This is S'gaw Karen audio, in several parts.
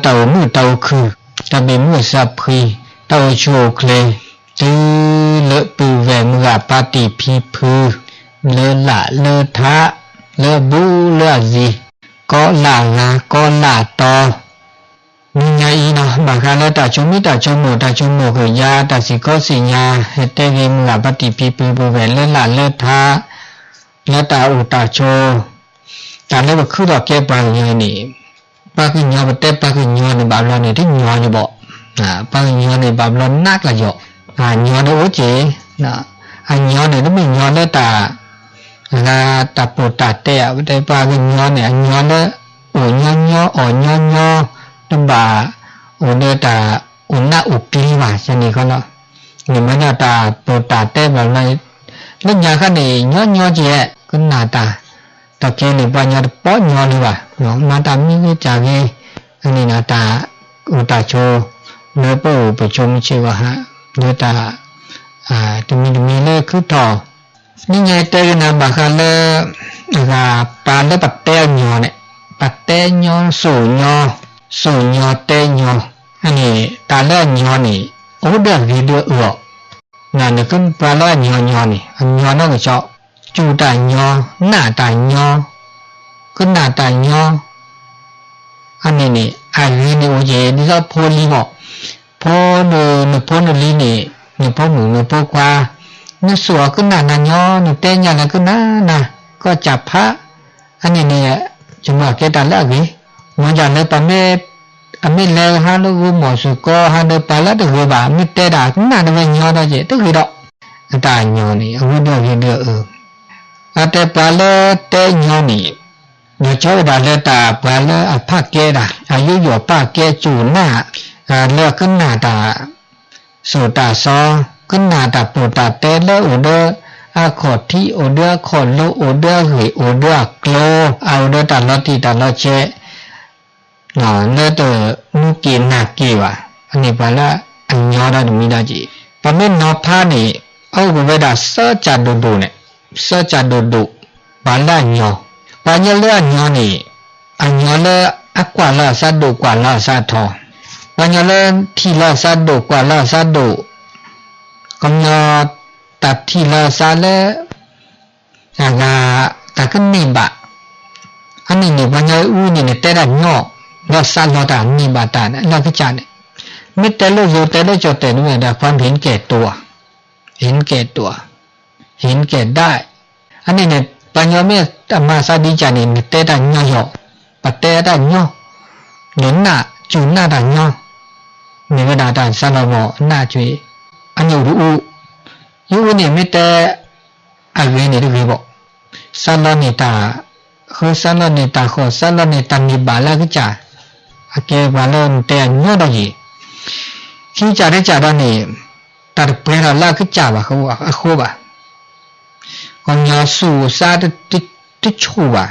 တၢ်အိၣ်မုာ်တၢ်အိၣ်ခုၣ်, တၢ်ဘံၣ်မုၢ်အစၢဖှံ, တၢ်အိၣ်ဆူၣ်အိၣ်ချ့, တုၤလၢပုၢ်ဝဲၢ်မုၢ်ဂၤပၢ်တံၢ်ဖံဖု, လၢလၢ်လၢထး, လၢအဘူးလၢအလံၤ, ကီလၢ်ဂၤကီလၢ်တီ, နံၤညါအံၤနီၤ ဘၣ်ဃးလၢတၢ်ဆိမိၣ်တၢ်ဆိကမိၣ် တၢ်ဆိကမိၣ်ကယၤ တၢ်စံၣ်ကီစံၣ်ညါ ဟဲတဲဂ့ၤမုၢ်ဂၤပၢ်တံၢ်ဖံဖုပုၢ်ဝဲၢ်လၢလၢ်လၢထး လၢတၢ်အိၣ်တၢ်ဆိ တၢ်လၢပခုထီၣ်ကဲပှၤကညီန့ၣ် ပှၤကညီ ပတဲပှၤကညီန့ၣ် ဘၣ်ဘျီန့ၣ် တညီယဘၣ်, ပှၤကညီန့ၣ် ဘၣ်ဘျီနးကျၢၤယီၤ, အညီန့ၣ်အိၣ်က့ၤ, အညီန့ၣ် တမ့ၢ်ညီလၢတၢ် အဂၤတၢ်ပိာ်တၢ်တဲဧါ, ပတဲပှၤကညီန့ၣ် အညီလၢ အိၣ်ညီညီအီၣ်ညီညီ, တဘၣ်အိၣ်ဒီးတၢ်အိၣ်နးအိၣ်ကျံဘၣ် ယန့ၣ်ခီလီၤ. န့ၣ်မ့ၢ်ဒၣ်တၢ်ပိာ်တၢ်တဲဘၣ်လၢ လၢညါခါန့ၣ် ညီညီကဲ ကနၣ်တၢ်, တၢ်ကဲန့ၣ် ပှၤညီတပီညီလၢၤဘၣ်, မၤတၢ်မံဂ့ၤတၢ်ဂ့ၤ, အန့ၣ်နတၢ်အိၣ်တၢ်ဆိး လၢပအိၣ်ပဆိးမုၢ်ဆ့ၣ်ဂီၤဟါ လၢတၢ် တမံၤတမံၤလၢခုထီၣ် နံၤညါတဲကနၣ်ဘၣ်ဃးလၢ အဂၤပှၤလၢပတဲအညီန့ၣ်, ပတဲညီစိာ်ညီ, စိာ်ညီတဲညီ, အန့ၣ် တၢ်လၢအညီန့ၣ် အိၣ်ဒၣ်ဂ့ၤဒၣ်အၢၣ်အီၤ, နကပှၤလၢအညီညီန့ၣ် အညီနီၢ်ကစီၣ်, စူၢ်တၢ်ညီ, နၢ်တၢ်ညီ, ကနၣ်တၢ်ညီ အန့ၣ်န့ၣ် အဂ့ၤန့ၣ်အိၣ်က့ၤ ဒ်သိးဖိလံမး, ဖိန နဖိနလံၤန့ၣ် နဖိမုၣ်နဖိခွါ, နစိာ်အီၤကနၣ်နၤညီ, နတဲညါလၢကနၣ်နၤ, ကီၢ်စၢ်ဖး, အန့ၣ်န့ၣ် ယမၤကဲတၢ်လၢအဂ့ၤ, မ့ၢ်ယၤလၢပမ့ၢ် အမ့ၢ်လဲၤဟးလၢဂိၢ်မီၢ်စ့ၢ်ကီး ဟးဒီးပှၤလၢတဂ့ၤဘၣ် မ့ၢ်တဲဒၣ်ကနၣ်တဝဲညီဒီးက့ၤ တဂ့ၤဒီး, အတၢ်ညီန့ၣ် အဝဲဒၣ်ဂ့ၤဒၣ်အၢ အတဲပှၤလၢတဲညီန့ၣ် ယဆိဝဲဒၣ်လၢတၢ်ပှၤလၢအဖးကဲဒၣ် အယူးယီၣ်ပာ်ကဲစူၢ်နၢ် လၢအကနၣ်တၢ် စိာ်တၢ်စီ ကနၣ်တၢ်ပိာ်တၢ်တဲလၢအိၣ်ဒီးအခီၣ်ထံး အိၣ်ဒီးအခီၣ်လိ အိၣ်ဒီးအဂ့ၢ် အိၣ်ဒီးအကျိၤ အအိၣ်ဒီးတၢ်လီၤတံၢ်တၢ်လီၤဆဲး လၢတမူက့ၤနၢ်က့ၤဘၣ် အန့ၣ်ပှၤလၢအညီဒီးတမံၤဒီးက့ၤ ပမ့ၢ်နီၤဖးန့ၣ် အအိၣ်ကဝဲဒၣ်သၢစၢ်ဒိၣ်ဒိၣ်န့ၣ် သၢစၢ်ဒိၣ်ဒိၣ် ပှၤလၢအညီ ပှၤညီလၢအညီန့ၣ် အညီလၢအကွၢ်လၢအသးဒိၣ် ကွၢ်လၢအသးထီ, ပှၤညီလၢထံၣ်လၢအသးဒိၣ် ကွၢ်လၢအသးဒိၣ်, ကညီတၢ်ထံၣ်လၢအသးလၢ အဂၤ တၢ်ကန့ၢ်ဘၣ်, အန့ၣ်န့ၣ် ပှၤညီအူန့ၣ် နတဲတၢ်ညီ လၢအသးလီၤတၢ်န့ၢ်ဘၣ်တၢ်လၢကစၢ်န့ၣ်, မ့ၢ်တဲလိာ်ယိၤတဲလိာ်ကၠီၣ်တဲာ်န့ၣ်ဝဲဒၣ် ความเห็นแก่ตัว เห็นแก่ตัว เห็นแก่ได้ အန့ၣ်န့ၣ် ပှၤညီမ့ၢ်အမၤသးဒ်ကစၢ်န့ၣ် နတဲတၢ်ညီယီၤ, ပတဲတၢ်ညီ, ဒီးနၢ်စူၢ်နၢ်တၢ်ညီ, မ့ၢ်ဝဲဒၣ်တၢ်သးလီၤမီၢ်နၢ်ကွံာ်, အန့ၣ်အိၣ်တအူ, ယအူန့ၣ်မ့ၢ်တဲ အဂ့ၤန့ၣ်တဂ့ၤဘၣ်, သးလီန့ၢ်တၢ်ဃၢ သးလီန့ၢ်တၢ်ဃီၣ် သးလီန့ၢ်တၢ်န့ၢ်ဘၣ်လၢအကစၢ်, အကဲပှၤလၢနတဲအညီဒီးယံၤ, ခံကစၢ်တကစၢ်ဒီးန့ၣ်, တၢ်တပှဲၤထီၣ်လၢအကစၢ်ဘၣ်အဃိဘၣ်, ကညီစူၢ်သးတဆိၣ်ဘၣ်,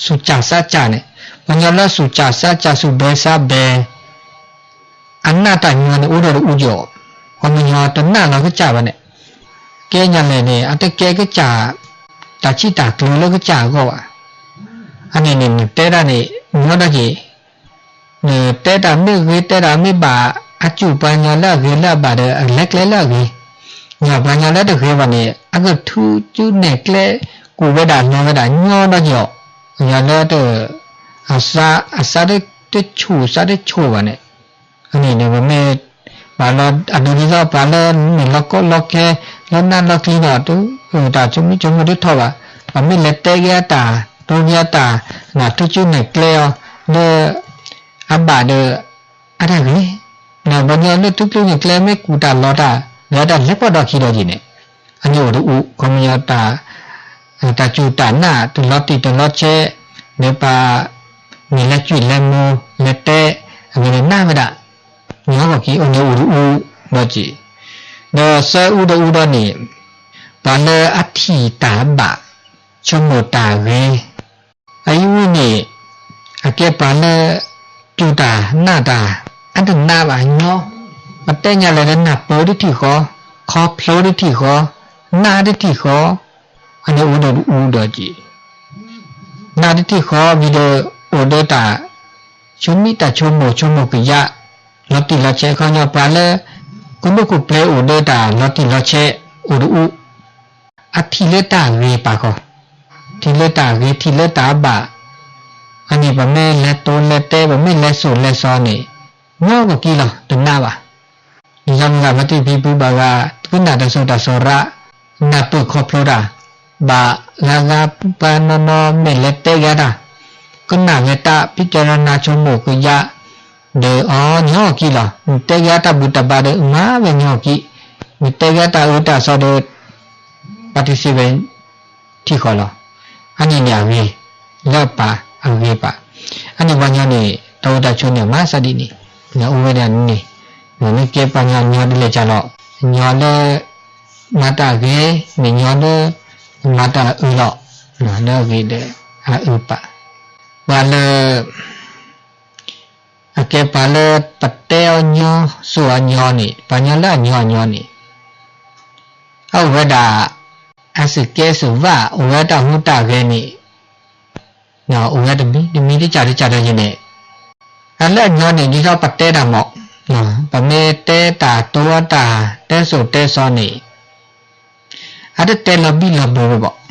စူၢ်ကၢ်သးကၢ်န့ၣ်, ပှၤကညီလၢစူၢ်ကၢ်သးကၢ်စူၢ်ဘဲသးဘဲ အနၢ်တၢ်ညီန့ၣ် အိၣ်ဒီးတအူကီး, ပှၤကညီတနၢ်လီၤကစၢ်ဘၣ်န့ၣ်, ကဲညါလဲၣ်န့ၣ် အတကဲကစၢ် တၢ်ဆံးတၢ်ကျိၤလၢကစၢ်အဂီၢ်ဘၣ်. အန့ၣ်န့ၣ် နတဲတၢ်န့ၣ် ညီဒီးက့ၤ, နတဲတၢ်မ့ၢ်ဂ့ၤ တဲတၢ်မ့ၢ်ဘၣ် အစူၢ်ပှၤကညီလၢအဂ့ၤလၢအဘၣ်ဒီး အလဲၤကျဲလၢအဂ့ၤ, ညီပှၤကညီလၢတဂ့ၤဘၣ်န့ၣ် အကထုးစုနဲၣ်ကျဲ ကူၣ်ဝဲဒၣ်လီၤဝဲဒၣ်ညီဒီးက့ၤအီၤ, ပှၤကညီလၢတ အသး အသးတဆိၣ်သးတဆိၣ်ဘၣ်န့ၣ်, အန့ၣ်န့ၣ် ပမ့ၢ် ပှၤလၢအဒိးန့ၢ်သီပှၤလၢမ့ၢ်လီၤကီလီၤခဲ လၢနၢ်လီၤကျံၤဒီး တၢ်ဆိမိၣ်ဆိကမိၣ်တထီၣ်ဘၣ်, ပမ့ၢ်လဲၤတဲက့ၤအတၢ် တိက့ၤအတၢ် နထုးစုနဲၣ်ကျဲအီၤ လၢ အဘၣ်ဒီး အတၢ်ဂ့ၤ, နပှၤကညီလၢထုးစုနဲၣ်ကျဲမ့ၢ်ကူၣ်တၢ်လီၤတၢ် ဒီးတၢ်လဲၤပှီၢ်ဒီးခံဒီးက့ၤန့ၣ်, အန့ၣ်အိၣ်တအူ ခီပညီတၢ် တၢ်စူၢ်တၢ်နာ် တလီၤတံၢ်တလီၤဆဲး ဒီးပှၤ မ့ၢ်လဲၤကွံာ်လဲၤမူ လဲၤတဲ အဂ့ၢ်န့ၣ်နၢ်ဝဲဒၣ်, ညီဂီၢ်က့ၤ အန့ၣ်အိၣ်တအူဒီးက့ၤ, ဒီးသၢအူဒီးအူဒီးန့ၣ်, ပှၤလၢအထံၣ်တၢ်ဘၣ် ဆိကမိၣ်တၢ်ဂ့ၤ, အအံၤဝံၤန့ၣ် အကဲပှၤလၢ စူၢ်တၢ်နာ်တၢ် အတနာ်ဘၣ်ညီ, ပတဲညါလဲၣ်ဒီးနၢ်ပၢၢ်တထံၣ်ဃီ, ခီဖျိတထံၣ်ဃီ, နာ်တထံၣ်ဃီ, အန့ၣ်အိၣ်ဒီးတအူဒီးက့ၤ, နာ်တထံၣ်ဃီဝံၤဒီး အိၣ်ဒီးတၢ် ဆိမိၣ်တၢ်ဆိကမိၣ်ဆိကမိၣ်ကယၢ်, လီၤတံၢ်လီၤဆဲး ခီပညီပှၤလၢ ကနူၣ်ကူၣ်ပျ့ၤအိၣ်ဒီးတၢ်လီၤတံၢ်လီၤဆဲး အိၣ်တအူ, အထံၣ်လၢတၢ်ဂ့ၤပာ်ဃီ, ထံၣ်လၢတၢ်ဂ့ၤ ထံၣ်လၢတၢ်ဘၣ်, အန့ၣ် ပမ့ၢ်လဲၤတိၤလဲၤတဲ ပမ့ၢ်လဲၤစိာ်လဲၤစီၤန့ၣ် ညီကီၢ်ကံလီၤ တနာ်ဘၣ်. ဒ်သိးမ့ၢ်ဂ့ၤ ပှၤတံၢ်ဖံဖုဘၣ်ဂၤ ကနၣ်တၢ်စိၤတၢ်စီၤရၣ်, နၢ်ပၢၢ်ခီဖျိတၢ်, ဘၣ်ဂၤဂၤပှၤနီၢ်နီၢ်မ့ၢ်လဲၤတဲဂ့ၤတၢ်, ကနၣ်ဝဲတၢ် ဖံးတရနၤဆိကမိၣ်ကယၢ်, ဒီးအီၤညီကီၢ်ကံလီၤ. နတဲဂ့ၤတၢ်ဘူၣ်တၢ်ဘါဒီး မၤဝဲညီကီၢ်ကံ, နတဲဂ့ၤတၢ်အၢတၢ်သီဒီး ပှၤတံၢ်စံးဝဲ ထံၣ်ဃီလီၤ. အန့ၣ်န့ၣ်အဂ့ၤ, လၢအပာ်အဂ့ၤပာ်, အန့ၣ်ပှၤညီန့ၣ် တၢ်အိၣ်တၢ်ဆိးန့ၣ် မၤသးဒ်န့ၣ်, အိၣ်ဝဲဒၣ်န့ၣ်, မ့ၢ်ကဲပှၤညီညီဒ်လဲၣ်ကလီ, ညီလၢ မၤတၢ်ဂ့ၤ, မ့ၢ်ညီလၢ မၤတၢ်အၢလီၤ, လၢအဂ့ၤဒီးအအၢပာ်, ပှၤလၢ အကဲပှၤလၢပတဲအီၤညီ စိာ်အီၤညီန့ၣ် ပှၤညီလၢအညီအညီန့ၣ် အအိၣ်ဝဲဒၣ် အစူၢ်ကဲစူၢ်ဘၣ် အိၣ်ဝဲတၢ်ဟူးတၢ်ဂဲၤန့ၣ် အိၣ်ဝဲတမံၤတမံၤ တကးတကးဒီးယန့ၣ်, တၢ်လၢအညီန့ၣ် ဒ်သိးပတဲတၢ်မး, ပမ့ၢ်တဲတၢ်တိအီၤတၢ် တဲစိာ်တဲစီၤန့ၣ် အတတဲလီၤဘံၣ်လီၤဘၢဝဲဘၣ်.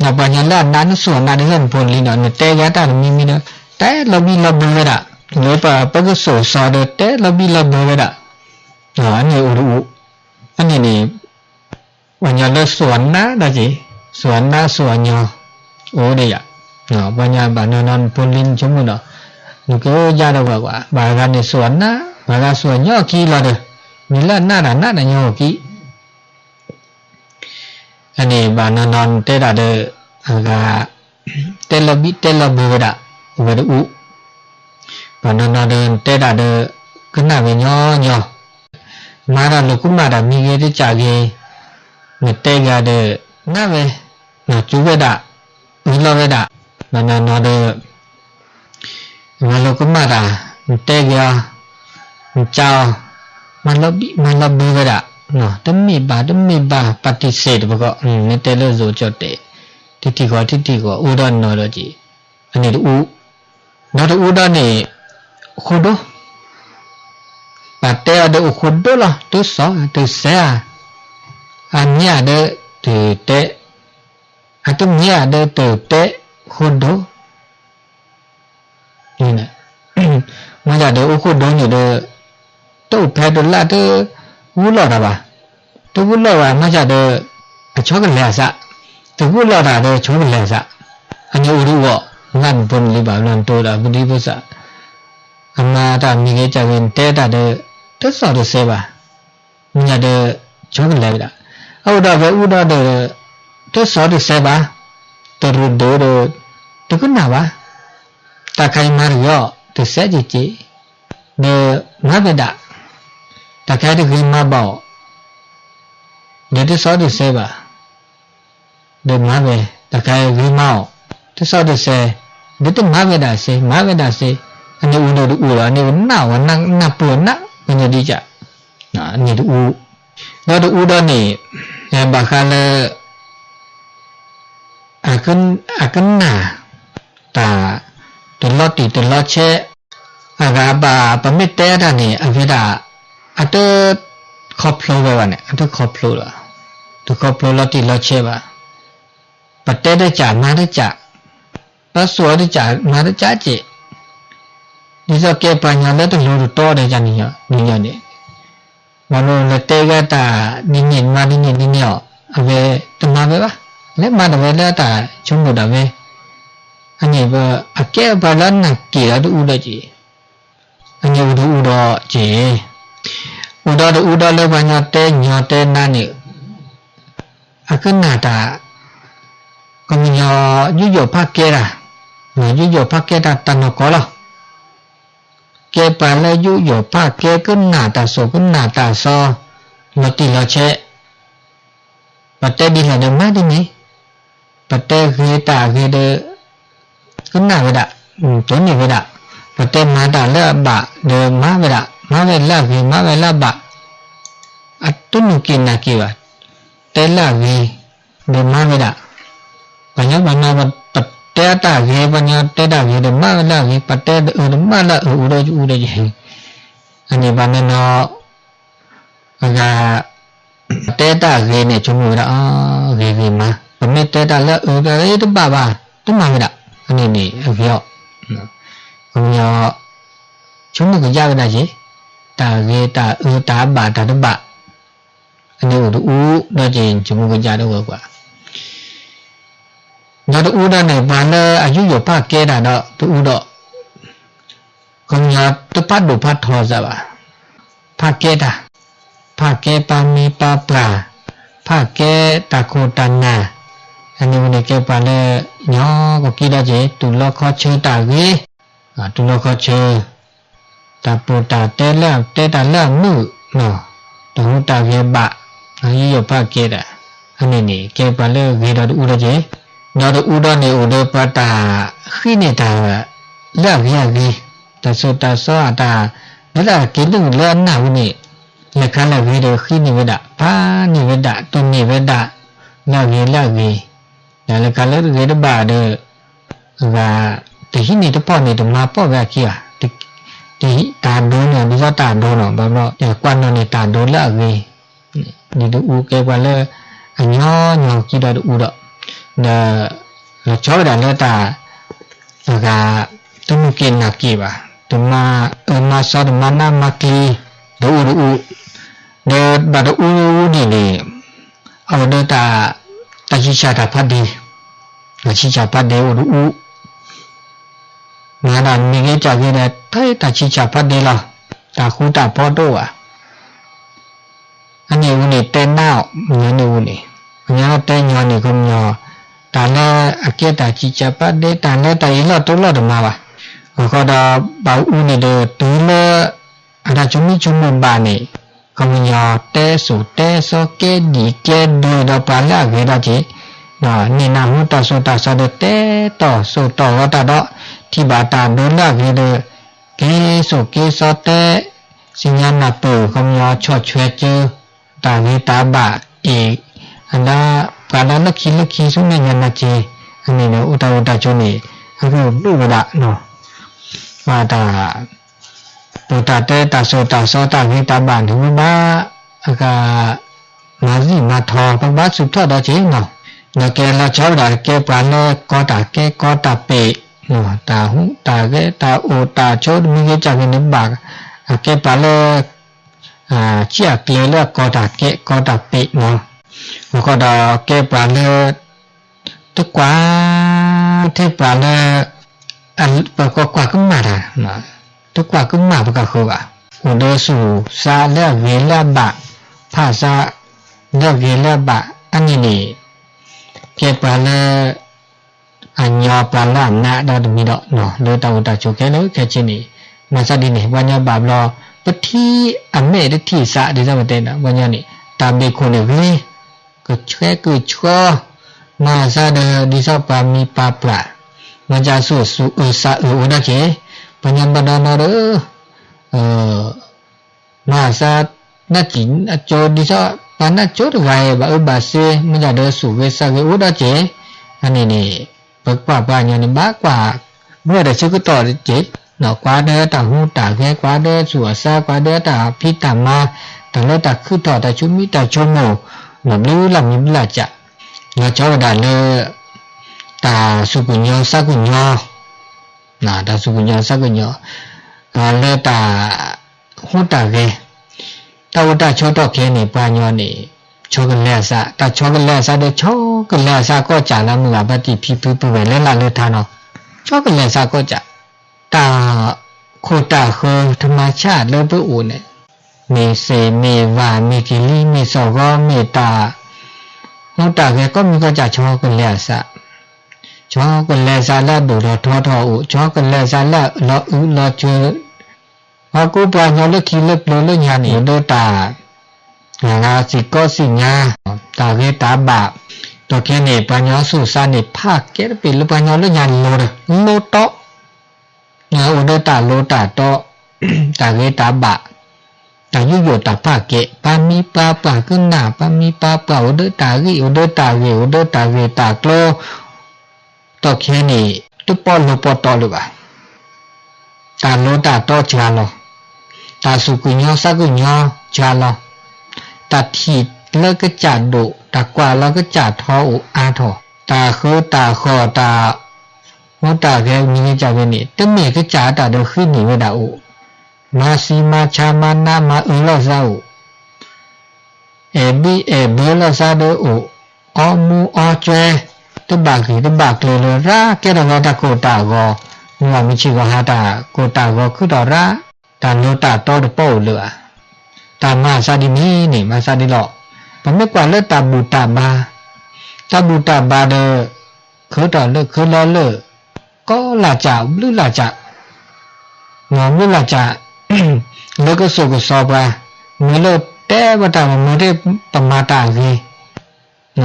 ပှၤညီလၢအနး နစိာ်အနးဒ်သိးနဖိနလံၤဒီး နတဲဂ့ၤတၢ်တမံၤမံၤဒီး တဲလီၤဘံၣ်လီၤဘၢဝဲဒၣ်, လၢပကစိာ်စီၤဒီး တဲလီၤဘံၣ်လီၤဘၢဝဲဒၣ်, အန့ၣ်အိၣ်တအိၣ်, အန့ၣ်န့ၣ် ပှၤညီလၢစိာ်အနးဒီးက့ၤ, စိာ်အနးစိာ်အညီ အိၣ်ဒီးယၤ, ပှၤညီဘၣ်နီၢ်နီၢ်နဖိနလံၤနဆိကမိၣ်ဒီး နကယါဒီးဝဲကွၢ်, ဘၣ်ဂၤန့ၣ်စိာ်အနး, ဘၣ်ဂၤစိာ်အညီခံလီၤဒီး, မ့ၢ်လၢအနးတၢ်နးတၢ်ညီအီၤခံ အန့ၣ်ဘၣ်နီၢ်နီၢ်နတဲဒၣ်ဒီး အဂၤ တဲလီၤဘံၣ်တဲလီၤဘၢဝဲဒၣ်, အိၣ်ဝဲတအိၣ်, ဘၣ်နီၢ်နီၢ်ဒီးနတဲဒၣ်ဒီး ကနၣ်ဝဲညီညီ, မၤတၢ်လိာ်ကမၣ်တၢ်မံၤဂ့ၤတကးဂ့ၤ, နတဲဂ့ၤဒီး နၢ်ဝဲ, နစူဝဲဒၣ်, အၢလီၤဝဲဒၣ်, ဘၣ်နီၢ်နီၢ်ဒီး မၤလိာ်ကမၣ်တၢ်, နတဲဂ့ၤအီၤ, နကးအီၤ, မၤလီၤဘံၣ်မၤလီၤဘၢဝဲဒၣ်, တမ့ၢ်ဘၣ် တမ့ၢ်ဘၣ် ပှၤတံၢ်စဲးတပကီၢ်, မ့ၢ်တဲလၢစိၤကၠီၣ်တဲာ်, တထံၣ်ဃီတထံၣ်ဃီ အိၣ်ဒီးနီၢ်ဒီးက့ၤ, အန့ၣ်တအိၣ်, ဒီးတအိၣ်ဒီးန့ၣ် အိၣ်ဃိဒိ, ပှၤတဲအီၤဒီးအိၣ်ဃိဒိလီၤ, တစီၤတစဲးဧါ, အမ့ၢ်ဧါဒီးတတဲ, အတမ့ၢ်ဧါဒီးတတဲ, ဃိဒိ မ့ၢ်ယၤဒီးအိၣ်ဃိဒိန့ၣ်ဒီး တအိၣ်ဖဲတလၢ် တဂုာ်လီၤတၢ်ဘၣ်, တဂုာ်လီၤဘၣ် မ့ၢ်ယၤဒီး အဆီကလဲၤအသး, တဂုာ်လီၤတၢ်ဒီးဆီကလဲၤအသး, အန့ၣ်အိၣ်တအိၣ်, နနဖိနလံၤဘၣ်လီၤ နတိၤဒီးပဒံပသၣ်, အမၤတၢ်မံၤဂ့ၤကဲဂ့ၤ နတဲတၢ်ဒီး တစီၤတစဲးဘၣ် မ့ၢ်ယၤဒီး ဆီကလဲၤဝဲဒၣ်, အအိၣ်ဒီးအဝဲအိၣ်ဒီးဒီး တစီၤတစဲးဘၣ်, တရူးဒိၣ်ဒီး တကနၣ်ဘၣ်, တၢ်ခါအံၤမၤတဂ့ၤအီၤ တစဲးက့ၤက့ၤ, ဒီးမၤဝဲဒၣ်, တၢ်ခါအံၤတဂ့ၤမၤဘၣ်အီၤ, ဒီးတစီၤတစဲးဘၣ် ဒီးမၤဝဲ, တၢ်ခါအံၤဂ့ၤမၤအီၤ, တစီၤတစဲး, ဒီးတမၤဝဲဒၣ်စ့ မၤဝဲဒၣ်စ့, အန့ၣ်အိၣ်ဒီးတအိၣ်ဒီး အန့ၣ်အိၣ်နၢ်ဝဲနၢ်ပၢၢ်နၢ် ပညိၣ်ဒံးကး, အန့ၣ်တအိၣ်, ဒီးတအိၣ်ဒီးန့ၣ်, ဘၣ်ဃးလၢ အကနၣ်တၢ် တလီၤတံၢ်တလီၤဆဲး, အဂၤဘၣ်ပမ့ၢ်တဲတၢ်န့ၣ် အဝဲဒၣ် အတခီဖျိဝဲဘၣ်န့ၣ် အတခီဖျိလီၤ, တခီဖျိလီၤတံၢ်လီၤဆဲးဘၣ်, ပတဲတကးမၤတကး, ပစိာ်တကးမၤတကးကဲး, ဒ်သိးကဲပှၤညီလၢတလိၤတတီဒီးယၤန့ၣ်, န့ၣ်, မ့ၢ်လၢတဲဂ့ၤတၢ်ဒ်န့ၣ် မၤဒ်န့ၣ်ဒ်န့ၣ်အီၤ, အဝဲတမၤဝဲဘၣ်, လဲၤမၤဒၣ်ဝဲလၢတၢ်ဆိကမိၣ်ဒၣ်ဝဲ, အန့ၣ် အကဲပှၤလၢနၢ်က့ၤဒီးတအူဒီးက့ၤ, အန့ၣ်အိၣ်တအူဒီးက့ၤ, အိၣ်ဒီးတအူဒီးလၢပှၤညီတဲညီတဲနၤန့ၣ်, အကနၣ်တၢ် ကညီယူးယီၣ်ဖးကဲတၢ်, ယူးယီၣ်ဖးကဲတၢ်တၢ်နီၢ်ကီၢ်လီၤ. ကဲပှၤလၢယူးယီၣ်ဖးကဲ ကနၣ်တၢ်စိၣ် ကနၣ်တၢ်စီၤ လီၤတံၢ်လီၤဆဲး, ပတဲဒ်လဲၣ်ဒီးမၤဒ်န့ၣ်, ပတဲဂ့ၤတၢ်ဂ့ၤဒီး ကနၣ်ဝဲဒၣ်, တိၢ်န့ၢ်ဝဲဒၣ်, ပတဲမၤတၢ်လၢအဘၣ်ဒီးမၤဝဲဒၣ်, မၤဝဲလၢအဂ့ၤ မၤဝဲလၢအဘၣ်, အတနၢ်က့ၤနၢ်က့ၤဘၣ်, တဲလၢအဂ့ၤဒီးမၤဝဲဒၣ်, ပှၤညီပှၤနီၢ်ပတဲ တဲတၢ်ဂ့ၤ ပှၤညီတဲတၢ်ဂ့ၤဒီးမၤဝဲလၢအဂ့ၤ, ပတဲတၢ်အၢဒီးမၤလၢအအၢ အိၣ်ဒီးအူဒီးယဲ, အန့ၣ်ပှၤနီၢ်နီၢ် အဂၤ တဲတၢ်ဂ့ၤန့ၣ် ဆိကမိၣ်ဝဲဒၣ် အဂ့ၤဂ့ၤမး, ပမ့ၢ်တဲတၢ်လၢအအၢတဘၣ်ဘၣ် တမၤဝဲဒၣ်, အန့ၣ်န့ၣ် အဂ့ၤအီၤ, ပှၤညီ ဆိကမိၣ်ကယၢ်ဝဲဒၣ်က့ၤ, တၢ်ဂ့ၤတၢ်အၢတၢ်ဘၣ်တၢ်တဘၣ် အန့ၣ်အိၣ်တအူဒီးက့ၤ ဆိကမိၣ်ကယၢ်ဒီးဝဲကွၢ်, ဒီးတအူဒီးန့ၣ် ပှၤလၢအယူးယီၣ်ဖးကဲတၢ်ဒီးတအူဒီး ခီပညီတဖးဒိၣ်ဖးထီစၢ်ဘၣ်, ဖးကဲတၢ်, ဖးကဲပှၤမံပှၤပှၢ်, ဖးကဲတၢ်ခိၣ်တၢ်နၢ်, အန့ၣ်ဝဲန့ၣ်ကဲပှၤလၢ ညီကကံဒီးက့ၤ တူၢ်လိာ်ခီဆၢတၢ်ဂ့ၤ, တူၢ်လိာ်ခီဆၢ တၢ်ပိာ်တၢ်တဲလၢအတဲတၢ်လၢအမုာ်, တၢ်ဟူးတၢ်ဂဲၤဘၣ်, ယူးယီၣ်ဖးကဲတၢ်, အန့ၣ်န့ၣ် ကဲပှၤလၢဂ့ၤဒီးတအူဒီးက့ၤ, ဒီးတအူဒီးန့ၣ် အိၣ်ဒီးပှၤတၢ်ဃံန့ၢ်တၢ်လၢအဂ့ၤအဂ့ၤ, တၢ်ဆိၣ်တၢ်ဆီအတၢ် လၢတၢ်က့ၤလုၢ်လၢအနၢ်ဟူန့ၣ်, လဲၤခါလၢအဂ့ၤဒီးဃံန့ၢ်ဝဲဒၣ်, ဖးန့ၢ်ဝဲဒၣ်, တိၢ်န့ၢ်ဝဲဒၣ်, လၢအဂ့ၤလၢအဂ့ၤ, ဒီးလဲၤခါလၢတဂ့ၤတဘၣ်ဒီး အဂၤ တဟံးန့ၢ်တဖီၣ်န့ၣ် တမၤပီၣ်ဝဲအခံဘၣ်, တၢ်ဒိန့ၣ် ဒ်သိးတၢ်ဒိနီၤ ဘၣ်ဘျီ ကွၢ်နီၣ်န့ၣ် တၢ်ဒိလၢအဂ့ၤ, န့ၣ်တအူကဲပှၤလၢ အညီညီကံဒီးတအူဒီး, ဒီး လီၤဆီဝဲဒၣ်လၢတၢ် အဂၤ တမုၢ်က့ၤနၤက့ၤဘၣ်, တမၤအၢမၤစီ တမၤနးမၤကျံၤ, တအူတအူ, ဒီးဘၣ်တအူတအူန့ၣ်န့ၣ် အအိၣ်ဒီးတၢ် တၢ်ဆံးစၢ်တၢ်ဖးဒ့, တၢ်ဆံးစၢ်ဖးဒ့အိၣ်တအူ, မၤတၢ်မ့ၢ်ဂ့ၤစၢ်ဂ့ၤဒီး တၢ်တၢ်ဆံးစၢ်ဖးဒ့လီၤ, တၢ်ဃူတၢ်ဖိးတအိၣ်ဘၣ် အန့ၣ်အူန့ၣ် တဲနးအီၤ ညီနုၢ်အူန့ၣ်, ပှၤညီတဲညီန့ၣ် ခီပညီ တၢ်လၢအကဲတၢ်ဆံးစၢ်ဖးဒ့ တၢ်လၢတၢ်အ့ၣ်လိာ်တိလိာ်တမၤဘၣ်, အဃိဒီး ဘၣ်အူန့ၣ်ဒီး တုၤလၢ အတၢ်ဆိမိၣ်ဆိကမိၣ်ဘၣ်န့ၣ် ခီပညီ တဲစိၤတဲစီ ကဲဒံၣ်ကဲဒုးဒီးပှၤလၢအဂ့ၤဒီးက့ၤ, န့ၢ်နၢ်ဟူတၢ်ဆိၣ်တၢ်ဆီဒီး တဲတီၢ်ဆိၣ်တီၢ်ဂီၤတၢ်ဒီး ထံၣ်ဘၣ်တၢ်ဒိလၢအဂ့ၤဒီး က့ၤစိာ်က့ၤစီတဲ စံၣ်ညီၣ်နၢ်ပၢၢ် ခီပညီဆီၣ်ထွဲက့ၤ တၢ်ဂ့ၤတၢ်ဘၣ်အံၤ အဒၣ် ပှၤလၢလၢခံလၢခံဆူမဲာ်ညါနာ်က့ၤ အန့ၣ်ဒီး အိၣ်တၢ်အိၣ်တၢ်ဆိးန့ၣ် အဂ့ၢ်ဘၣ်ဝဲဒၣ် ပှၤတၢ် ပိာ်တၢ်တဲတၢ်စိၤတၢ်စီတၢ်ဂ့ၤတၢ်ဘၣ်န့ၣ် ဝဲဘၣ် အဂၤ မၤစံၣ်မၤထီၣ် ပဘၣ်ဆူၣ်ထီၣ်ဒီးက့ၤနီၤ ဒီးကဲလီၤဆီဝဲဒၣ်ကဲပှၤလၢကီတၢ်ကဲကီတၢ်ပ့း တၢ်ဟူးတၢ်ဂဲၤတၢ်အိၣ်တၢ်ဆိးတမံၤဂ့ၤကၢ်ဂ့ၤန့ၣ်ဘၣ် အကဲပှၤလၢ ကၢ်အကျဲလၢအကီတၢ်ကဲကီတၢ်ပ့းနီၤ အဃိဒီးကဲပှၤလၢ တကွၢ် ထဲပှၤလၢ ပကကွၢ်ကမၣ်တၢ် တကွၢ်ကမၣ်ပကဃုဘၣ် အိၣ်ဒီးဆူၣ်စါလၢအဂ့ၤလၢအဘၣ် ဖးစါ လၢအဂ့ၤလၢအဘၣ် အန့ၣ်န့ၣ် ကဲပှၤလၢ အညီပှၤလၢအနးဒီးတမံၤဒီး လၢတၢ်အိၣ်တၢ်ဆိးခဲလၢာ်ခဲဆ့န့ၣ် မၤစၢ်ဒ်န့ၣ် ပှၤညီဘၣ်ဘျီ ပထံၣ်အမဲာ်တထံၣ်စး ဒ်သိးပတဲဒီး ပှၤညီန့ၣ် တၢ်ဘ့ၣ်ခိၣ်န့ၣ်ဂ့ၤ ကဆှဲကဆှီ မၤစၢ်ဒီး ဒ်သိးပှၤမံၤပှၤပှၢ် မၤစၢ်ဆူၣ်ဆူၣ်အၢစးအၢအိၣ်ဒၣ်က့ၤ ပှၤညီဘၣ်ဒီနီဒီး မၤစၢ် နၢ်စံၣ်အကၠိ ဒ်သိး ပှၤနၢ်ကၠိတဂၤအံၤ ဘၣ်အၢဘၣ်စ့ မ့ၢ်ဒၣ်ဒီးဆူၣ်ဂ့ၤစးဂ့ၤအိၣ်ဒီးက့ၤ အန့ၣ်န့ၣ် ပကွၢ်ပှၤညီန့ၣ် ဘၣ်ကွၢ် မ့ၢ်ဒီးဆၢကတီၢ်တက့ၤ ကွၢ်ဒီးတၢ်ဟူးတၢ်ဂဲၤ ကွၢ်ဒီးဆူၣ်အစါ ကွၢ်ဒီးတၢ်ဖံးတၢ်မၤ တၢ်လၢတၢ်ခုထီၣ် တၢ်ဆိမိၣ်တၢ်ဆိကမိၣ် လီၤဘျုးလၢမံၤဘျုးလၢ်ကၢ် လီၤဆီဝဲဒၣ်လၢ တၢ်စူၢ်ကညီၤစၢ်ကညီၤ တၢ်စူၢ်ကညီၤစၢ်ကညီၤ လၢတၢ်ဟူးတၢ်ဂဲၤ တၢ်အိၣ်တၢ်ဆိးထီၣ်ခဲအံၤန့ၣ် ပှၤညီန့ၣ် ဆီကလဲၤအစး တၢ်ဆီကလဲၤအစးဒီး ဆီကလဲၤအစးကီၢ်ကၠးလၢမုၢ်ဂၤဘၣ်တံၢ်ဖံဖုပဝဲၤလၢ်လၢ်လၢထါနီၤ ဆီကလဲၤအစးကီၢ်ကၠး တၢ်ခိၣ်တၢ်ဃၢ ထမၤဆၣ်လၢပအိၣ်န့ၣ် မ့ၢ်စ့ၣ်မ့ၢ်ဝၣ် မ့ၢ်ကလံၤ မ့ၢ်စီၣ်ဂီၤ မ့ၢ်တၢ် ဟူးတၢ်ဂဲၤ ကီၢ်မံၤကီၢ်ကၠး ဆီကလဲၤအစး ဆီကလဲၤစးလၢအဒိၣ်ထီၣ်ထီထီၣ်အိၣ် ဆီကလဲၤစးလၢအလီၤအုးလီၤစၢၤ ဟီၣ်ခိၣ်ပှၤညီလၢခံလၢပျၢၤလၢညါန့ၣ် အိၣ်ဒီးတၢ် စံၣ်ကီၢ်စံၣ်ညါ တၢ်ဂ့ၤတၢ်ဘၣ် ဒီးခဲန့ၣ် ပှၤညီဆူၣ်စါန့ၣ် ဖးကဲတပ့ၤလၢပှၤညီလၢညါလိၤဒီး လိၤတီ အိၣ်ဒီးတၢ်လိၤတၢ်တီ တၢ်ဂ့ၤတၢ်ဘၣ် တၢ်ယူးယီၣ်တၢ်ဖးကဲ ပှၤမံၤပှၤပှၢ်ကနၣ် ပှၤမံၤပှၤပှၢ် အိၣ်ဒီးတၢ်ဂ့ၢ် အိၣ်ဒီးတၢ်ဂ့ၤ အိၣ်ဒီးတၢ်ဂ့ၢ်တၢ်ကျိၤ တၢ်လၢတၢ်ပီးတၢ်လီတၢ်ခဲန့ၣ် တပီၢ်လိပီၢ်တီလၢၤဘၣ်. တၢ်လီတၢ်တီစှၤလီၤ, တၢ်သူၣ်ကညီသးကညီစှၤလီၤ, တၢ်ထံၣ်လၢကစၢ်ဒိၣ် တၢ်ကွၢ်လၢကစၢ်ထီအိၣ်အါထီၣ်, တၢ်ဃုတၢ်ဃီၣ် တၢ်ဟူးတၢ်ဂဲၤမံၤကစၢ်ဂ့ၤန့ၣ် တမ့ၢ်ကစၢ်အတၢ်ဒီးဃ့န့ၢ်ဝဲဒၣ်အိၣ်, မၤသံမၤဆါမၤနးမၤအၢလီၤသးအိၣ် အဲၣ်ဘံၣ်အဲၣ်ဘၢလီၤသးဒီးအိၣ်, အီမူအီကၠွဲ, တဘၣ်ဂံၢ်တဘၣ်ကျိၤလၢၤရၣ် ကဲထီၣ်ဝဲတၢ်ကိၢ်တၢ်ဂီၤ, မ့ၢ်ဘၣ်မုၢ်ဆ့ၣ်ဂီၤဟါတၢ်ကိၢ်တၢ်ဂီၤခုထီၣ်ရၣ်, တၢ်လီတၢ်တီတပီၢ်အိၣ်လၢၤဘၣ်. တၢ်မၤသးဒ်န့ၣ်န့ၣ် မၤသးဒ်လီၤ. ပမ့ၢ်ကွၢ်လၢတၢ်ဘူၣ်တၢ်ဘါ, တၢ်ဘူၣ်တၢ်ဘါဒီး ခုထီၣ်လၢခုလီၤလၢ ကီလၢ်ကၢ် ဘျုးလၢ်ကၢ် မ့ၢ်ဘျုးလၢ်ကၢ် လၢကစိာ်ကစီၤပှၤ, မ့ၢ်လၢတဲဝဲတၢ်မ့ၢ်မ့ၢ်တ့ၢ်ပမၤတၢ်အဂ့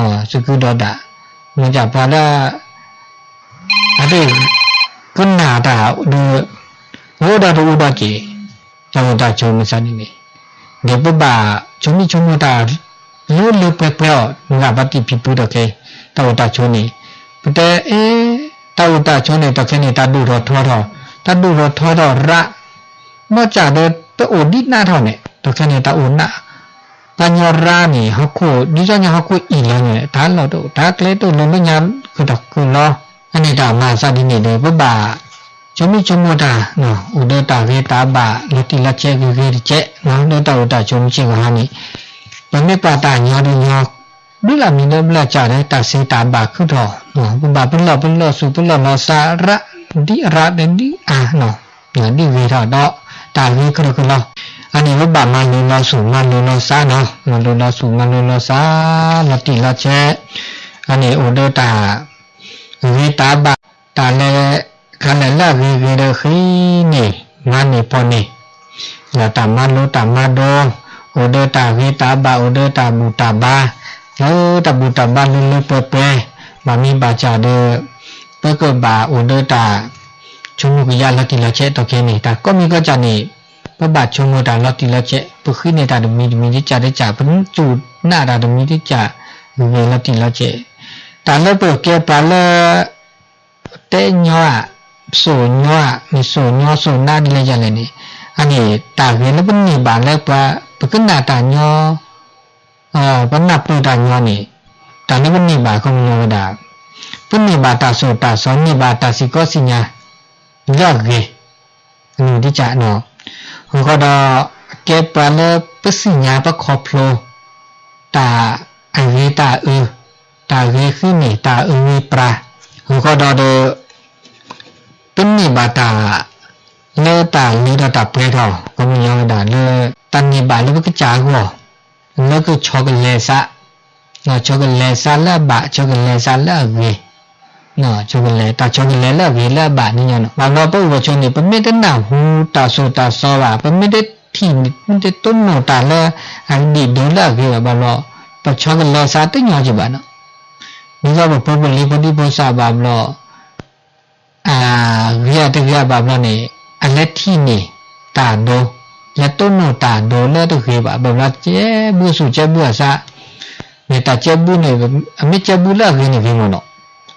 ၤ, စကုဒီးဒၣ်, မ့ၢ်တၢ်ပှၤလၢ အတ ကနၣ်တၢ်ဒီး အိၣ်ဒီးတအိၣ်ဒီးက့ၤ, တၢ်အိၣ်တၢ်ဆိးမုၢ်သးဒ်န့ၣ်, ဒီးပဘၣ်ဆိမိၣ်ဆိကမိၣ်တၢ် လၢလၢပှဲၤပှဲၤအီၤ မ့ၢ်ဂ့ၤဘၣ်တံၢ်ဖံးဖုဒီးခဲ တၢ်အိၣ်တၢ်ဆိးန့ၣ်, ပတဲအ့ တၢ်အိၣ်တၢ်ဆိးန့ၣ် တၢ်ခဲန့ၣ် တၢ်ဒိၣ်ထီၣ်ထီထီၣ်, တၢ်ဒိၣ်ထီၣ်ထီထီၣ်ရၣ်, ဘၣ်ဆၣ်ဒီးတအိၣ်ဒံးနးထီၣ်န့ၣ် တၢ်ခဲန့ၣ် တၢ်အိၣ်နး, ပှၤညီရၣ်န့ၣ် ဟီၣ်ခိၣ် ဒ်သိးညါဟီၣ်ခိၣ်အံၣ်လီၤန့ၣ် တၢ်လီၢ်တအိၣ် တၢ်ကျဲတအိၣ်လၢညါကတၢၢ်ကလီ, အန့ၣ်တၢ်မၤသးဒ်န့ၣ်ဒီး ပဘၣ် ဆိမိၣ်ဆိကမိၣ်တၢ် အိၣ်ဒီးတၢ်ဂ့ၤတၢ်ဘၣ် လီၤတံၢ်လီၤဆဲးဂ့ၤဂ့ၤတကဲး လၢတၢ်အိၣ်တၢ်ဆိးမုၢ်ဆ့ၣ်ဂီၤဟါန့ၣ်, ပမ့ၢ်ကွၢ်တၢ်ညီဒီးညီ ဘျုးလၢ်မံၤလၢဘျၢ်ကၢ်ဒီး တၢ်စ့တၢ်ဘၣ်ခုထီၣ်, ပဘၣ်ပလီၢ်ပလီၢ်သူၣ်ပလီၢ်လီၤသးရၣ် ဒ်အရၣ်ဒီးဒ်အါ, ဒ်ဂ့ၤထီၣ်ဒီး တၢ်ဂ့ၤကတၢၢ်ကလီ, အန့ၣ်ပဘၣ်မၤလိလီၤသူၣ်မၤလိလီၤသးနီၤ, မၤလိလီၤသူၣ်မၤလိလီၤသး လီၤတံၢ်လီၤဆဲး, အန့ၣ်အိၣ်ဒီးတၢ် ဂ့ၤတၢ်ဘၣ်, တၢ်လဲၤခါလဲၣ်လၢအဂ့ၤဂ့ၤဒီးဃ့န့ၢ် မၤန့ၢ်ဖီၣ်န့ၢ်, ဒီးတၢ်မၤလိတၢ်မၤဒိ, အိၣ်ဒီးတၢ်ဂ့ၤတၢ်ဘၣ် အိၣ်ဒီးတၢ်ဘူၣ်တၢ်ဘါ, လၢတၢ်ဘူၣ်တၢ်ဘါလၢလၢပှဲၤပှဲၤ, ဘၣ်မ့ၢ်ဘၣ်ဆၣ်ဒီး ပကဘၣ်အိၣ်ဒီးတၢ် ဆိကမိၣ်ကယၢ်လီၤတံၢ်လီၤဆဲးတီၢ်ခဲန့ၣ် တၢ်ကိးမံၤကိးကၢ်န့ၣ် ပဘၣ်ဆိကမိၣ်တၢ်လီၤတံၢ်လီၤဆဲး ပဃ့န့ၢ်တၢ်တမံၤတမံၤတကၢ်တကၢ် ပစူၢ်နာ်တၢ်တမံၤတကၢ် ဂ့ၤလီၤတံၢ်လီၤဆဲး, တၢ်လၢပကဲပှၤလၢ တဲညီဧါ, စိာ်ညီဧါ, မ့ၢ်စိာ်ညီစိာ်နါဒ်လဲၣ်ယၤလဲၣ်န့ၣ်, အန့ၣ်တၢ်ဂ့ၤလၢပန့ၢ်ဘၣ်လၢပှၤ ပကနၣ်တၢ်ညီ, ပနၢ်ပၢၢ်တၢ်ညီန့ၣ်, တၢ်လၢပန့ၢ်ဘၣ်ခီပညီဝဲဒၣ်, ပန့ၢ်ဘၣ်တၢ်စိာ်တၢ်စီ န့ၢ်ဘၣ်တၢ်စံၣ်ကီစံၣ်ညါ လၢအဂ့ၤ, အန့ၣ်တကၢ်နီၤ, အဃိဒီး ကဲပှၤလၢပသ့ၣ်ညါပခီဖျိ တၢ်အဂ့ၤတၢ်အၢ, တၢ်ဂ့ၤဃုန့ၢ် တၢ်အၢဂ့ၤပြၤ, အဃိဒီးဒီး ပန့ၢ်ဘၣ်တၢ် လၢတၢ်လၢထီၣ်တၢ်ပှဲၤထီၣ် ခီပညီဝဲဒၣ်လၢ တၢ်န့ၢ်ဘၣ်လၢပကစၢ်အဂီၢ်, လၢကဆီကလဲၤသး, ဆီကလဲၤသးလၢအဘၣ် ဆီကလဲၤသးလၢအဂ့ၤ, ဆီကလဲၤ တၢ်ဆီကလဲၤလၢအဂ့ၤလၢအဘၣ်န့ၣ်ညါနီၤ, ဘၣ်ဘျီပအိၣ်ဝဲဆိန့ၣ် ပမ့ၢ်တနၢ်ဟူတၢ်စိာ်တၢ်စီဘၣ် ပမ့ၢ်တထံၣ် မ့ၢ်တတိၢ်နီၣ်တၢ်လၢ အဒံၣ်ဒိးလၢအဂ့ၤဘၣ်ဘျီ ပဆီကလဲၤသးတညီက့ၤဘၣ်နီၤ, ဒ်သိးပဖိပလံၤဖိဒံဖိသၣ်ဘၣ်ဘျီ အဂ့ၤအတဂ့ၤဘၣ်ဘျီန့ၣ် အလဲၤထံၣ်န့ၢ်တၢ်ဒိး, လဲၤတိၢ်နီၣ်တၢ်ဒိးလၢတဂ့ၤဘၣ် ဘၣ်ဘျီ ကဲဘုစူၣ်ကဲဘုအသး, မ့ၢ်တၢ်ကဲဘုန့ၣ် အမ့ၢ်ကဲဘုလၢအဂ့ၤန့ၣ်ဂ့ၤမးနီၤ,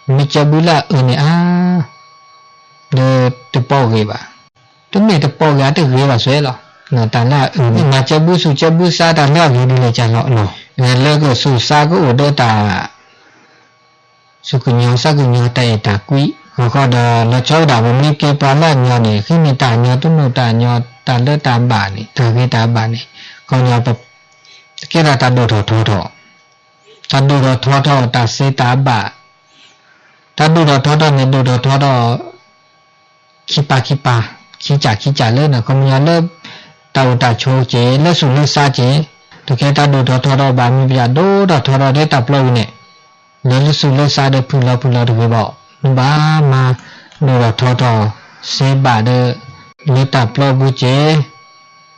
မ့ၢ်ကဲဘုလၢအအၢန့ၣ်အါ ဒီးတပီၢ်ဂ့ၤဘၣ်, တမ့ၢ်တပီၢ်ဂ့ၤအတဂ့ၤဘၣ်စွဲလီၤ, တၢ်လၢအအၢန့ၣ် မ့ၢ်ကဲဘုစူၣ်ကဲဘုသးတၢ်လၢအဂ့ၤဒ်လဲၣ်ကလီၤ, လၢကသူၣ်သးကအိၣ်ဒီးတၢ် သူၣ်ကညီၤသးကညီၤတၢ်အဲၣ်တၢ်ကွံ, အဃိဒီးလီၤဆီဝဲဒၣ် ပမ့ၢ်ကဲပှၤလၢအညီန့ၣ် ဃ့န့ၢ်တၢ်ညီ တိၢ်နီၣ်တၢ်ညီ တၢ်လၢတၢ်ဘၣ်န့ၣ် တၢ်ဂ့ၤတၢ်ဘၣ်န့ၣ် ခီပညီ တကဲထီၣ်တၢ်ဒိၣ်ထီၣ်ထီထီၣ်, တၢ်ဒိၣ်ထီၣ်ထီထီၣ် တၢ်သ့တၢ်ဘၣ်, တၢ်ဒိၣ်ထီၣ်ထီထီၣ်န့ၣ် ဒိၣ်ထီၣ်ထီထီၣ် ခံပၤခံပၤ, ခံကၢ်ခံကၢ်လၢန့ၣ် ခီပညီလၢ တၢ်အိၣ်တၢ်ဆိးက့ၤ လၢသူၣ်လၢသးက့ၤ, တကဲတၢ်ဒိၣ်ထီၣ်ထီထီၣ်ဘၣ် မ့ၢ်ပယၣ်ဒိၣ်ထီၣ်ထီထီၣ်လၢတၢ်ပျီပူၤန့ၣ်, လၢလၢသူၣ်လၢသးဒီးဖုၣ်လီၤဖုၣ်လီၤတဂ့ၤဘၣ်, မ့ၢ်ဘၣ်မၤဒိၣ်ထီၣ်ထီထီၣ် သ့ဘၣ်ဒီး လၢတၢ်ပျီပူၤက့ၤ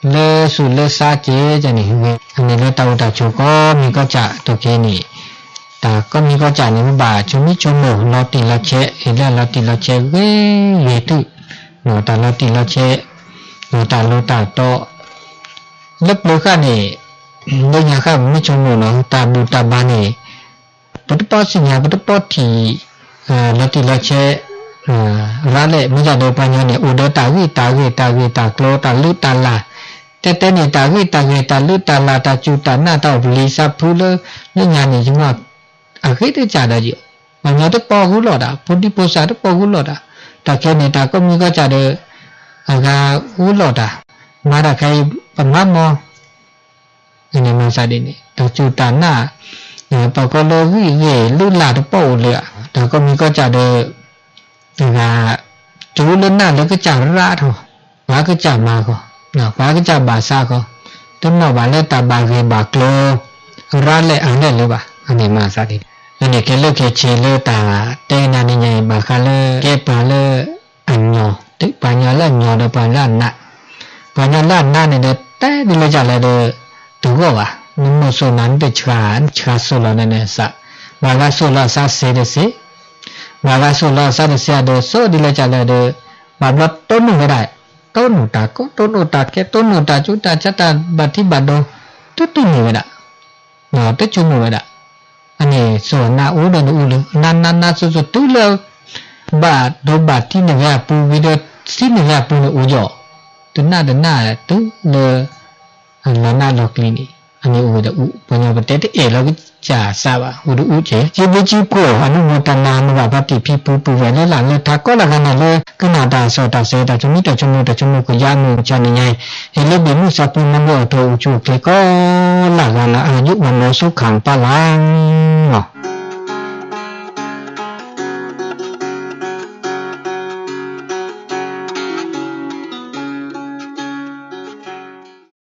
လၢသူၣ်လၢသးက့ၤန့ၣ် အန့ၣ်လၢတၢ်အိၣ်တၢ်ဆိးကိးမံၤကိးကၢ် တက့ၢ်န့ၣ်, တၢ်ကိးမံၤကိးကၢ်န့ၣ် မ့ၢ်ဘၣ်ဆိမိၣ်ဆိမိၣ် လီၤတံၢ်လီၤဆဲး အ့ၣ်လၢလီၤတံၢ်လီၤဆဲးဂ့ၤဂ့ၤတုၤ, တၢ်လီၤတံၢ်လီၤဆဲး, တၢ်လိၤတၢ်တီ လၢပျၢၤဃာ်န့ၣ်, လၢညါဃာ်ပမ့ၢ်ဆိကမိၣ်နီၤ တၢ်ဘူၣ်တၢ်ဘါန့ၣ်, ပတပီၢ်သ့ၣ်ညါ ပတပီၢ်ထံၣ်, လီၤတံၢ်လီၤဆဲး ရၤလဲၣ် မ့ၢ်ဒၣ်ဒီးပှၤကညီန့ၣ် အိၣ်ဒီးတၢ်ဂ့ၢ်တၢ်ဂ့ၤ တၢ်ဂ့ၢ်တၢ်ကျိၤ တၢ်လုၢ်တၢ်လၢ်, တဲတဲန့ၣ် တၢ်ဂ့ၢ်တၢ်ဂ့ၤ တၢ်လုၢ်တၢ်လၢ် တၢ်စူၢ်တၢ်နာ် တၢ်အိၣ်ပလံၤစးဖုလၢ လၢညါန့ၣ် ယမ့ၢ် အဂ့ၤတကးဒီးယိာ် ပှၤကညီတပိာ်ဃူလိာ်တၢ် ဖိဒံဖိသၣ်တပိာ်ဃူလိာ်တၢ်, တၢ်ခဲန့ၣ် တၢ်ကိးမံၤကိးကၢ်ဒီး အဂၤဃူလိာ်တၢ်, မၤတၢ်ခဲအံၤ ပမၤမီၢ် န့ၣ်မၤသးဒ်န့ၣ် တၢ်စူၢ်တၢ်နာ် ပှၤကိးလၢဂံၢ်ဂ့ၤလုၢ်လၢ်တပိာ်အိၣ်လၢၤ, တၢ်ကိးမံၤကိးကၢ်ဒီး တဂၤ စူၢ်လၢနာ်လၢကစၢ်ရၢထီၣ်, ပှၤကစၢ်မၤဃီ, ပှၤကစၢ်ဘၣ်ဆါဃီ, တနီၣ်ဘၣ်လၢတၢ်ဘၣ်ဂ့ၤဘၣ်ကျိၤ ရၤလဲၣ်အါလဲၣ်လၢၤဘၣ်, အန့ၣ်မၤသးဒ်န့ၣ်, အန့ၣ်ကဲလၢကဲဆ့လၢတၢ်တဲနၤန့ၣ်ညါအံၤ ဘၣ်ဃးလၢကဲပှၤလၢအညီ, ပှၤကညီလၢအညီဒီးပှၤလၢအနး, ပှၤကညီလၢအနးန့ၣ်ဒီး တဲဒ်လဲၣ်ကလဲၣ်ဒီး တဂီၢ်ဘၣ်, နမိၢ်စိၣ်နၤ နတဆှၢ နဆှၢစိၣ်လီၤန့ၣ်န့ၣ်စး, ဘၣ်ဂၤစိၣ်လီၤအသးစ့တစ့, ဘၣ်ဂၤစိၣ်လီၤအသးတစ့ဒီး စိၣ်ဒ်လဲၣ်ကလဲၣ်ဒီး ဘၣ်ဘျီတိၢ်နီၣ်ဝဲဒၣ်, တိၢ်နီၣ်တၢ်ကီ တိၢ်နီၣ်တၢ်ခဲ တိၢ်နီၣ်တၢ်ကၠူတၢ်ဆါ တၢ်ဘၣ်ထံဘၣ်ဒိ တတိၢ်နီၣ်ဝဲဒၣ်, တဆိကမိၣ်ဝဲဒၣ်, အန့ၣ်စိၣ်အနၢ်အိၣ်ဒီးနအူလၢ နနနစိစိတုၤလၢ ဘၣ်ဒိဘၣ်ထံးနဝဲအပူၤ ဝံၤဒီးသံနဝဲအပူၤန့ၣ် အိၣ်ယီၤ, တနၢ်တနၢ်တုၤလၢ လီၤနၢ်လီၤကျံၤန့ၣ် အန့ၣ်အိၣ်ဝဲဒၣ်အူ, ပှၤကညီပတဲတအဲၣ်လီၤကစၢ်စးဘၣ် အိၣ်ဒီးအူက့ၤ က့ဘ့ကံဖှိၣ် အနုမူတနၤ မုၢ်ဘၣ်ဖါတံၢ်ဖံဖုပုၢ်ဝဲၢ်လၢလၢ်လၢထးကိးလၢ်ဂၤန့ၣ်လၢ ကနၣ်တၢ်စီၣ်တၢ်ဆဲး တၢ်ဆိမိၣ်တၢ်ဆိကမိၣ် တၢ်ဆိကမိၣ်ကယါမုၢ်မဆါန့ၣ်ညါအံၤ, ဟ့ၣ်လၢဘ့ၣ်မုၢ်သးပူၤ မၤမုၢ်အီၣ်ထိၣ်အိၣ်ဆူၣ်အိၣ်ချ့ကိးလၢ်ဂၤလၢ အယုၢ်ဝၤနီၤဆိခၣ်ပၢ်လၢ်လီၤ.